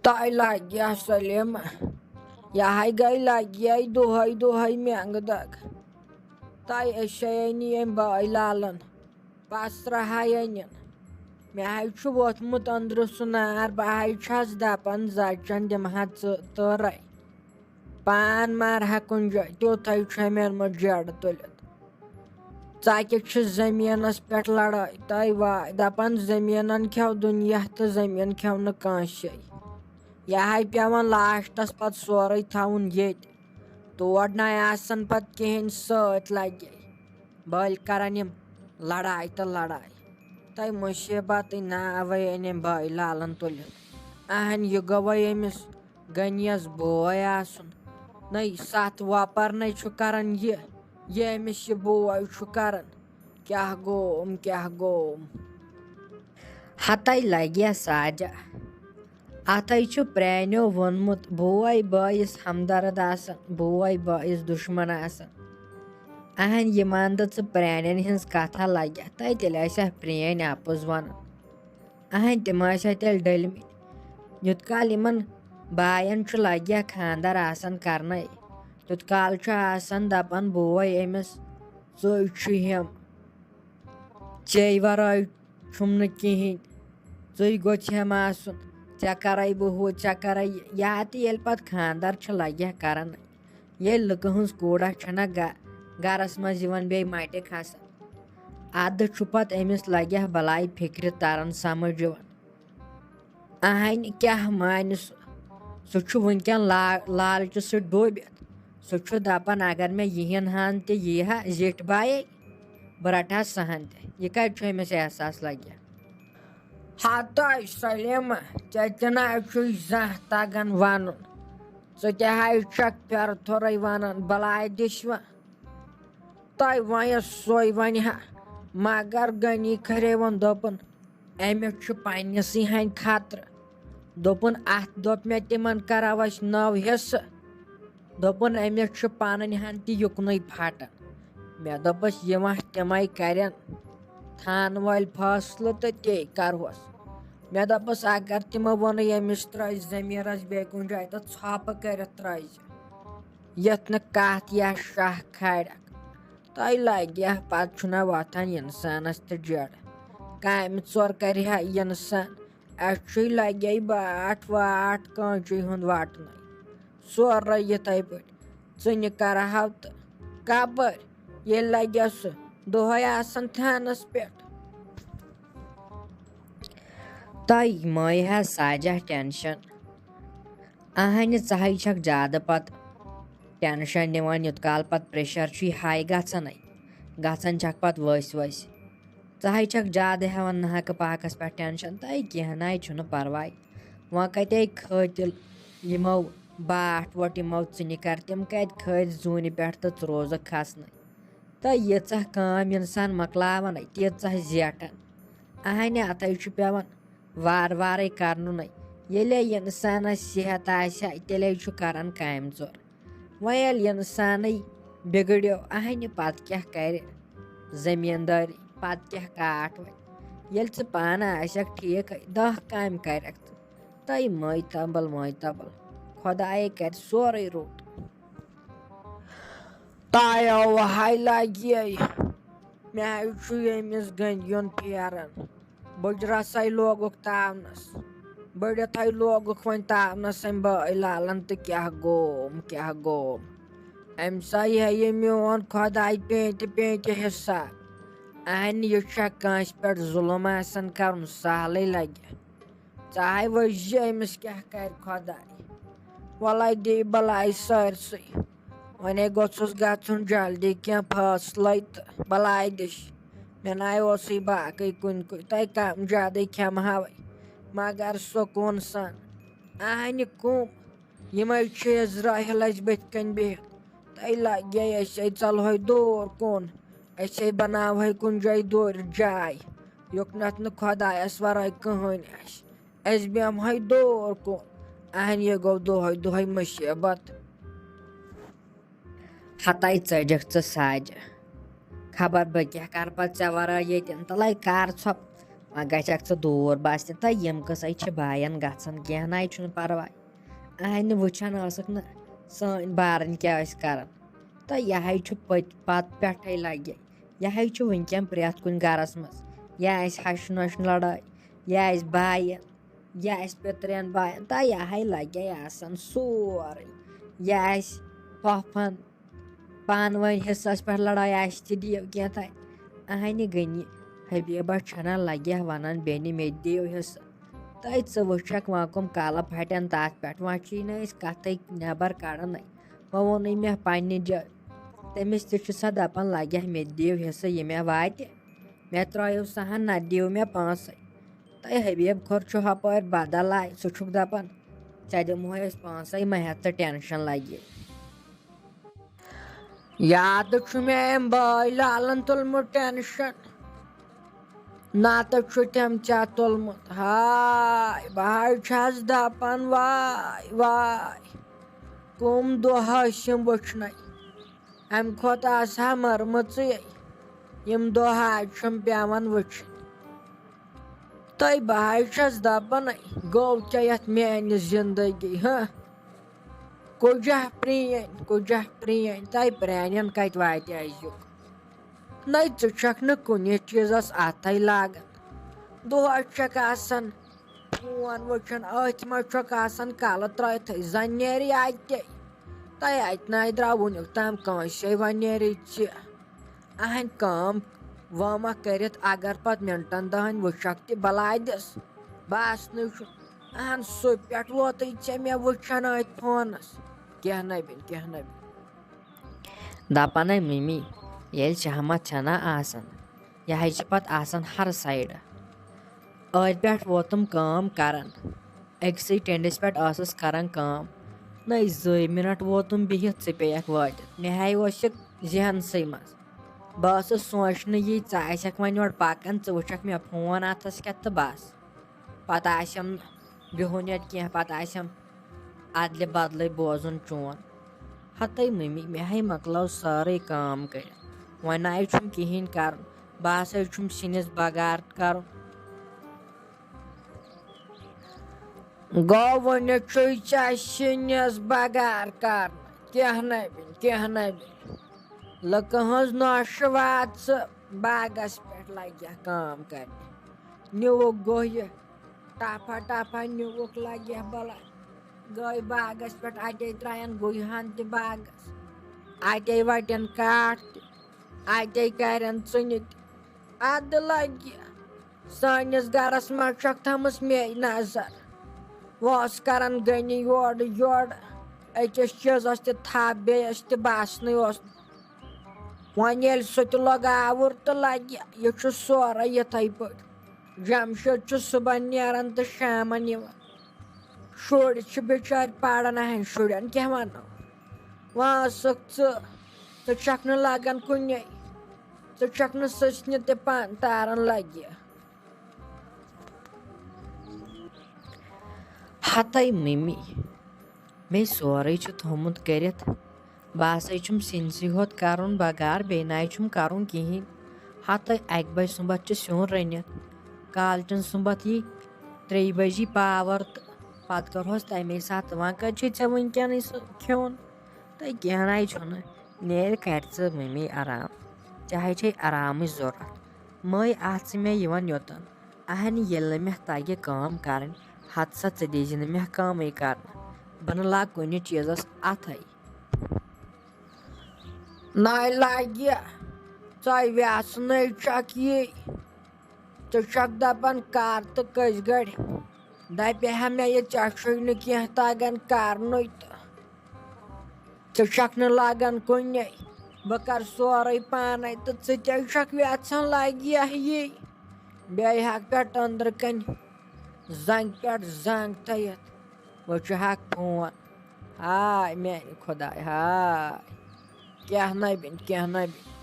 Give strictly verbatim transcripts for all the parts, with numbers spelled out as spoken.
تۄہہِ لگہِ یا سلیمہ، یہِ ہاے گٔے لگہِ یے دۄہے دۄہے مینٛگہٕ دگ۔ تۄہہِ أسۍ شیٚیے نی أمۍ بٲے لالن پسرٕ ہاے أنِن۔ مےٚ ہاے چھُ ووٚتھمُت أنٛدرٕ سُہ نار، بہٕ ہاے چھَس دپان زچن دِمہٕ ہا ژٕ تٲرے۔ پان مارٕ ہا کُنہِ جایہِ، تیُتھے چھُ مےٚ اوٚنمُت جیڈٕ تُلِتھ۔ ژکہِ چھِ زٔمیٖنَس پٮ۪ٹھ لڑٲے تہٕ واے، دَپان زٔمیٖنَن کھیوٚو دُنیا تہٕ زٔمیٖن کھیوٚو نہٕ کٲنٛسے۔ یہِ ہاے پٮ۪وان لاسٹَس پَتہٕ سورُے تھاوُن ییٚتہِ۔ تور نَے آسان پَتہٕ کِہیٖنۍ سۭتۍ لَگے۔ بٔلۍ کَران یِم لڑاے تہٕ لڑاے۔ تۄہہِ مُصیٖبتٕے ناوَے أنۍ أمۍ بٲے لالَن تُلِتھ۔ اہن یہِ گوٚوَے أمِس غنیَس بوے آسُن۔ نَے سَتھ وۄپَر نَے چھُ کَران یہِ، یہِ أمِس یہِ بوے چھُ کَران۔ کیٛاہ گوٚوم، کیٛاہ گوٚوم؟ ہَتَے لَگہِ ساجہ۔ اَتھَے چھُ پرٛانیو ووٚنمُت، بوے بٲیِس ہمدرد آسان، بوے بٲیِس دُشمن آسان۔ اہن یہِ مان تہٕ ژٕ پرٛانٮ۪ن ہِنٛز کَتھا لَگہِ، تَے تیٚلہِ آسہِ ہا پرٛٲنۍ اَپُز وَنان۔ اہن تِم ٲسۍ ہا تیٚلہِ ڈٔلمٕتۍ۔ یوٚت کال یِمن باین چھُ لگہِ ہا خانٛدر آسان کرنَے، تیوٚت کال چھُ آسان دپان بوے أمِس، ژٕے چھُے ہٮ۪م، ژے ورٲے چھُم نہٕ کِہیٖنۍ، ژٕے گوٚژھ ہٮ۪م آسُن، ژےٚ کرے بہٕ ہُہ، ژےٚ کرے یہِ۔ یا تہِ ییٚلہِ پتہٕ خانٛدر چھُ لگہِ ہا کران، ییٚلہِ لُکہٕ ہٕنٛز کوٗرا چھَنہ گہ-، گَرَس منٛز یِوان بیٚیہِ مَٹہِ کھَسان، اَدٕ چھُ پَتہٕ أمِس لَگہِ ہا بَلاے فِکرِ تَران سَمٕجھ یِوان۔ اَہَنہِ کیٛاہ مانہِ سُہ؟ سُہ چھُ وٕنکٮ۪ن لا-، لالچہِ سۭتۍ ڈوٗبِتھ۔ سُہ چھُ دَپان، اگر مےٚ یِہِن ہَن تہِ یی ہا زِٹھۍ بایے، بہٕ رَٹہٕ ہا سۄ ہَن تہِ۔ یہِ کَتہِ چھُ أمِس احساس لَگہِ؟ ہتاے سلیمہ، ژےٚ تہِ نہ چھُے زانٛہہ تگان ونُن۔ ژٕ تہِ ہاے چھکھ پھرٕ تھوٚرے ونان، بلاے دِشوہ۔ تۄہہِ وۄنۍ سۄے ونہِ ہا، مگر غنی کھریوُن دوٚپُن، أمِس چھُ پننِسٕے ہنٛدِ خطرٕ۔ دوٚپُن، اتھ دوٚپ مےٚ تِمن کرو أسۍ نٔو حصہٕ۔ دوٚپُن، أمِس چھُ پنٕنۍ ہن تہِ یُکنُے پھٹان۔ مےٚ دوٚپُس، یہِ وۄنۍ تِمے کرن تھانہٕ وٲلۍ فٲصلہٕ تہٕ تے کرہوس۔ مےٚ دوٚپُس، اگر تِمو ووٚنُے أمِس ترٲوزِ زٔمیٖنس بیٚیہِ کُنہِ جایہِ تہٕ ژھۄپہٕ کٔرِتھ ترٲوزِ، یتھ نہٕ کتھ یا شاہ کھارکھ۔ تۄہہِ لگہِ ہا، پتہٕ چھُنہ وۄتھان انسانس تہِ جڑ۔ کامہِ ژور کرِ ہا انسان۔ اَسہِ چھُے لگے باٹھ واٹھ کٲنچی ہُنٛد وٹنَے۔ سورُے یِتھَے پٲٹھۍ۔ ژٕنہِ کرٕہَو تہٕ کَپٲرۍ؟ ییٚلہِ لگہِ سُہ دۄہَے آسان تھانَس پٮ۪ٹھ۔ تۄہہِ مٲے ہا ساجہ ٹینشن۔ اہنہِ ژٕ ہَے چھکھ زیادٕ پتہٕ ٹینشن نِوان، یوٚت کال پتہٕ پریشر چھُے ہاے گژھنَے۔ گژھان چھکھ پتہٕ ؤسۍ ؤسۍ۔ ژٕ ہَے چھکھ زیادٕ ہٮ۪وان ناحقہٕ پاکس پٮ۪ٹھ ٹینشن۔ تۄہہِ کینٛہہ نَے چھُنہٕ پرواے۔ وۄنۍ کَتے کھٲتۍ یِمو باٹھ ووٚٹ، یِمو ژٕنہِ کر، تِم کَتہِ کھٲتۍ زوٗنہِ پٮ۪ٹھ تہٕ ژٕ روزکھ کھسنَے؟ تہٕ ییٖژاہ کٲم اِنسان مۄکلاوان، تیٖژاہ زیٹھان۔ اہنہِ اَتھَے چھُ پٮ۪وان وارٕ وارَے کرنُنَے۔ ییٚلے اِنسانَس صحت آسہِ ہا، تیٚلے چھُ کران کامہِ ژور۔ وۄنۍ ییٚلہِ اِنسانٕے بِگڑیو، اہنہِ پتہٕ کیٛاہ کرِ زٔمیٖندٲری، پتہٕ کیٛاہ کاٹھ وۄنۍ؟ ییٚلہِ ژٕ پانہٕ آسکھ ٹھیٖک، دَہ کامہِ کرکھ ژٕ۔ تۄہہِ مٲے تبل، مٲے تبل، خۄدایے کرِ سورُے رُت۔ تایو ہاے لگے، مےٚ ہاے چھُ ییٚمِس گٔنٛدۍ یُن پھیران۔ بُجرسے لوگُکھ تاونس، بٔڑِتھے لوگُکھ وۄنۍ تاونس أمۍ بٲے لالن۔ تہٕ کیٛاہ گوم، کیٛاہ گوم؟ أمۍ سا یہِ میون خۄداے پیٚنٛتہِ پیٚنٛتہِ حساب۔ اہنہِ یہِ چھا کٲنٛسہِ پٮ۪ٹھ ظُلم آسان کرُن؟ سہلٕے لگہِ۔ ژٕ ہاے وٕچھ زِ أمِس کیٛاہ کرِ خۄداے۔ وَلَے دِ بَلاے سٲرسٕے۔ وۄنۍ گوٚژھُس گژھُن جلدی کینٛہہ فٲصلَے تہٕ بَلاے دِش۔ مےٚ نَے اوسُے باقٕے کُنہِ کُے، تۄہہِ کَم زیادَے کھٮ۪مہٕ ہاوَے، مگر سکوٗن سان۔ اَہنہِ کُم، یِمَے چھِ عزرائیل اَسہِ بٕتھِ کَنۍ بِہِتھ۔ تۄہہِ لَگہِ أسۍ ہے ژَلہوے دوٗر کُن، أسۍ ہے بَناوہوے کُنہِ جایہِ دوٗرِ جاے، یوٚکنَتھ نہٕ خۄدایَس وَرٲے کٕہٕنۍ آسہِ۔ أسۍ بیٚہمہوے دوٗر کُن۔ اہن، یہِ گوٚو دۄہے دۄہے مُصیٖبت۔ ہتاے ژٔجکھ ژٕ ساجہِ۔ خبر بہٕ کیٛاہ کرٕ پتہٕ ژےٚ ورٲے ییٚتٮ۪ن۔ تلے کر ژھۄپ، وۄنۍ گژھکھ ژٕ دوٗر بَسنہِ۔ تہٕ یِم قٕصے چھِ باین گژھان، کینٛہہ نَے چھُنہٕ پرواے۔ اہنہِ وٕچھان ٲسٕکھ نہٕ سٲنۍ بارٕنۍ کیٛاہ ٲسۍ کران۔ تہٕ یہِ ہے چھُ پٔتۍ پتہٕ پٮ۪ٹھَے لگہِ۔ یہِ ہے چھُ وٕنکٮ۪ن پرٛٮ۪تھ کُنہِ گرس منٛز۔ یا آسہِ ہشہِ نۄشہِ لڑٲے، یا آسہِ باین، یا آسہِ پِترٮ۪ن باین، تہٕ یہِ ہے لگہِ آسان سورُے۔ یا آسہِ پۄپھن پانہٕ ؤنۍ حصس پٮ۪ٹھ لڑٲے آسہِ تہِ دِیِو کینٛہہ تانۍ۔ اہنہِ غنی حبیبہ چھنہ لگہِ ہا ونان، "بیٚنہِ، مےٚ تہِ دِیِو حصہٕ۔" تہٕ ژٕ وٕچھکھ وۄنۍ کٕم کلہٕ پھٹن تتھ پٮ۪ٹھ، وۄنۍ چھُے نہٕ أسۍ کتھٕے نٮ۪بر کڑانٕے۔ وۄنۍ ووٚنُے مےٚ پننہِ جایہِ، تٔمِس تہِ چھُ سا دپان، لگہِ ہا مےٚ تہِ دِیِو حصہٕ یہِ مےٚ واتہِ، مےٚ ترٲیِو سہن، نتہٕ دِیِو مےٚ پونٛسے۔ تہٕ حبیب کھوٚر چھُ ہپٲرۍ بدل آیہِ، سُہ چھُکھ دپان، ژےٚ دِمہوے أسۍ پونٛسے، مہ ہےٚ ژٕ ٹینشن لگہِ۔ یادٕ چھُ مےٚ أمۍ بٲے لالن تُلمُت ٹینشن، نتہٕ چھُ تٔمۍ ژےٚ تُلمُت۔ ہاے، بہٕ حظ چھَس دَپان، واے واے، کٕم دۄہ ٲسۍ یِم وٕچھنَے، اَمہِ کھۄتہٕ آسہٕ ہا مٔرمٕژٕے۔ یِم دۄہ حظ چھِم پٮ۪وان وٕچھِنۍ۔ تہٕ بہٕ حظ چھَس دَپان، گوٚو کیٛاہ یَتھ میٛانہِ زِندگی، ہہ؟ کُجاہ پرٛٲنۍ، کُجاہ پرٛٲنۍ، تہٕ پرٛانٮ۪ن کَتہِ واتہِ أزیُک؟ نَے، ژٕ چھَکھ نہٕ کُنہِ چیٖزَس اَتھَے لاگان۔ دۄہَس چھَکھ آسان فون وٕچھان، أتھۍ منٛز چھَکھ آسان کَلہٕ ترٛٲوِتھٕے، زَن نیرِ اَتہِ۔ تہٕ اَتہِ نَے درٛاو وٕنیُک تام کٲنٛسے، وۄنۍ نیرِ ژےٚ۔ اہن کٲم وٲمہ کٔرِتھ، اگر پتہٕ مِنٹن دہن وٕچھکھ تہِ بلادِس، باسنٕے چھُ۔ اہن سُہ پٮ۪ٹھ ووتُے ژےٚ مےٚ وٕچھن أتھۍ فونس۔ کینٛہہ نہ بِن، کینٛہہ نہ بِن۔ دپان ہے مِمی، ییٚلہِ شہمت چھنا آسان، یہِ ہے چھِ پتہٕ آسان ہر سایڈٕ۔ أتھۍ پٮ۪ٹھ ووتُم کٲم کران۔ أکسٕے ٹٮ۪نٛڈِس پٮ۪ٹھ ٲسٕس کران کٲم۔ نٔے زٕے مِنٹ ووتُم بِہِتھ، ژٕ پیٚیَکھ وٲتِتھ۔ مےٚ ہاے اوس یہِ ذہنسٕے منٛز۔ بہٕ ٲسٕس سونٛچنہٕ یی، ژٕ آسٮ۪کھ وۄنۍ یورٕ پکان، ژٕ وٕچھکھ مےٚ فون اَتھس کٮ۪تھ تہٕ بس۔ پتہٕ آسٮ۪م بِہُن ییٚتہِ کینٛہہ، پتہٕ آسٮ۪م ادلہِ بدلٕے بوزُن چون۔ ہتے مٔمی، مےٚ ہاے مۄکلٲو سٲرٕے کٲم کٔرِتھ۔ وۄنۍ نہ چھُم کِہیٖنۍ کرُن۔ بہٕ ہسا چھُم سِنِس بغار کرُن۔ گوٚو وۄنۍ چھُے ژےٚ سِنِس بغار کرُن۔ کینٛہہ نہ بِن، کینٛہہ نہ بِن۔ لُکہٕ ہٕنٛز نۄشہِ وات ژٕ، باغس پٮ۪ٹھ لگہِ ہا کٲم کرنہِ۔ نیوٗکھ گوٚو یہِ ٹپھا ٹپھا، نیوٗکھ لگہِ ہا بلہ۔ گٔے باغس پٮ۪ٹھ، اتے ترٛایَن گُہہِ ہن تہِ باغس، اتے وٹن کاٹھ تہِ، اتے کرن ژٕنہِ تہِ۔ ادٕ لگہِ سٲنِس گرس منٛز چھکھ تھٲمٕژ مے نظر۔ وۄنۍ ٲس کران غنی یورٕ یورٕ، أکِس چیٖزس تہِ تھپھ، بیٚیِس تہِ باسنٕے اوس نہٕ۔ وۄنۍ ییٚلہِ سُہ تہِ لوٚگ آوُر تہٕ لگہِ، یہِ چھُ سورُے یِتھے پٲٹھۍ۔ جمشید چھُ صُبحن نیران تہٕ شامن یِوان۔ شُرۍ چھِ بِچٲرۍ پران، اہن شُرٮ۪ن کیٛاہ ونو؟ وۄنۍ ٲسٕکھ ژٕ، ژٕ چھکھ نہٕ لگان کُنے، ژٕ چھکھ نہٕ سٕژنہِ تہِ پن تاران لگہِ۔ ہتے مِمی، مےٚ سورُے چھُ تھوٚمُت کٔرِتھ۔ بہٕ ہسا چھُم سِنسٕے ہوت کرُن بغار، بیٚیہِ نَے چھُم کرُن کِہیٖنۍ۔ ہتے اَکہِ بجہِ سُمبتھ چھُ سیُن رٔنِتھ، کالچن سُمبتھ یی ترٛیٚیہِ بجی پاور تہٕ پتہٕ کرہوس تَمے ساتہٕ۔ وۄنۍ کَتہِ چھُے ژےٚ وٕنکیٚنٕے سُہ کھیوٚن؟ تہٕ کینٛہہ نَے چھُنہٕ، نیرِ کرِ ژٕ مٔمی آرام، چاہے چھے آرامٕچ ضوٚرتھ۔ مٔے اَتھ ژٕ مےٚ یِوان یوٚتن، اہنہِ ییٚلہِ نہٕ مےٚ تگہِ کٲم کرٕنۍ، ہتہٕ سا ژٕ دیٖزِ نہٕ مےٚ کٲمٕے کرنہٕ، بہٕ نہٕ لاگہٕ کُنہِ چیٖزس اَتھے۔ ناے لاگہِ، ژاے وٮ۪ژھ نٔے چھکھ یی۔ ژٕ چھکھ دپان کر تہٕ کٔژِ گڑِ؟ دپہِ ہا مےٚ یہِ ژےٚ چھُے نہٕ کینٛہہ تگان کرنُے تہٕ۔ ژٕ چھکھ نہٕ لاگان کُنے، بہٕ کر سورُے پانے تہٕ ژٕ تہِ چھکھ وٮ۪ژھان لگہِ ہا یی۔ بیٚیہِ ہٮ۪کھ پٮ۪ٹھ أنٛدرٕ کنہِ زنٛگہِ پٮ۪ٹھ زنٛگ تھٲیِتھ۔ وۄنۍ چھُ ہاکھ فون۔ ہاے میانہِ خۄداے، ہاے۔ کیٛاہ نبِن، کیٛاہ نبِن۔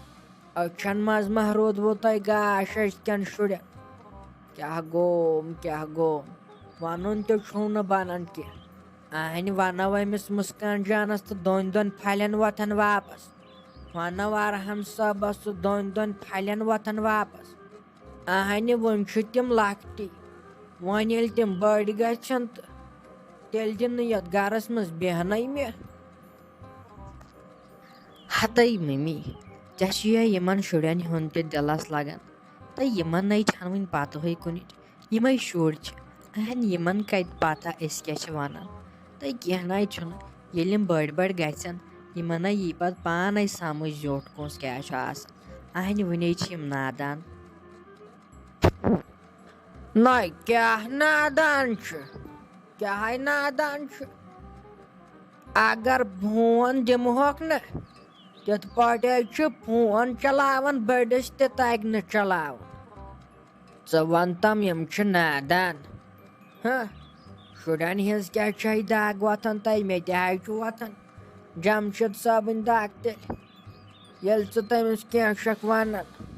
أچھن منٛز ما روٗدوٕ تۄہہِ گاش أزکٮ۪ن شُرٮ۪ن؟ کیٛاہ گوم، کیٛاہ گوم؟ وَنُن تہِ چھُو نہٕ بَنان کینٛہہ۔ اہنہِ وَنو أمِس مُسکان جانَس تہٕ دۄن دۄن پھلٮ۪ن وۄتھن واپس۔ وَنو ارحم صٲبَس تہٕ دۄن دۄن پھلٮ۪ن وۄتھن واپس۔ اہنہِ، وۄنۍ چھِ تِم لۄکٹی۔ وۄنۍ ییٚلہِ تِم بٔڑۍ گژھن تہٕ تیٚلہِ دِن نہٕ یَتھ گرس منٛز بیٚہنَے مےٚ۔ ہتَے مٔمی، ژےٚ چھُیا یِمن شُرٮ۪ن ہُنٛد تہِ دِلس لگان؟ تہٕ یِمن نے چھَنہٕ وٕنہِ پتہٕے کُنِچ۔ یِمے شُرۍ چھِ، اہن، یِمن کتہِ پتہ أسۍ کیٛاہ چھِ ونان؟ تہٕ کینٛہہ نَے چھُنہٕ، ییٚلہِ یِم بٔڑۍ بٔڑۍ گژھن، یِمن نَے یی پتہٕ پانے سمجھ زیوٗٹھ کُس کیٛاہ چھُ آسان۔ اہنہِ، وُنے چھِ یِم نادان۔ نَے کیٛاہ نادان چھِ؟ کیٛاہ ہے نادان چھِ؟ اگر فون دِمہوکھ نہ، تِتھ پٲٹھۍ ہے چھِ فون چلاوان بٔڑِس تہِ تَگہِ نہٕ چلاوُن۔ ژٕ وَن تَم، یِم چھِ نادان۔ ہہ، شُرٮ۪ن ہِنٛز کیٛاہ چھےٚ دَگ وۄتھان تۄہہِ؟ مےٚ تہِ حظ چھُ وۄتھان جمشید صٲبٕنۍ دَگ تیٚلہِ۔ ییٚلہِ ژٕ تٔمِس کینٛہہ چھَکھ وَنان،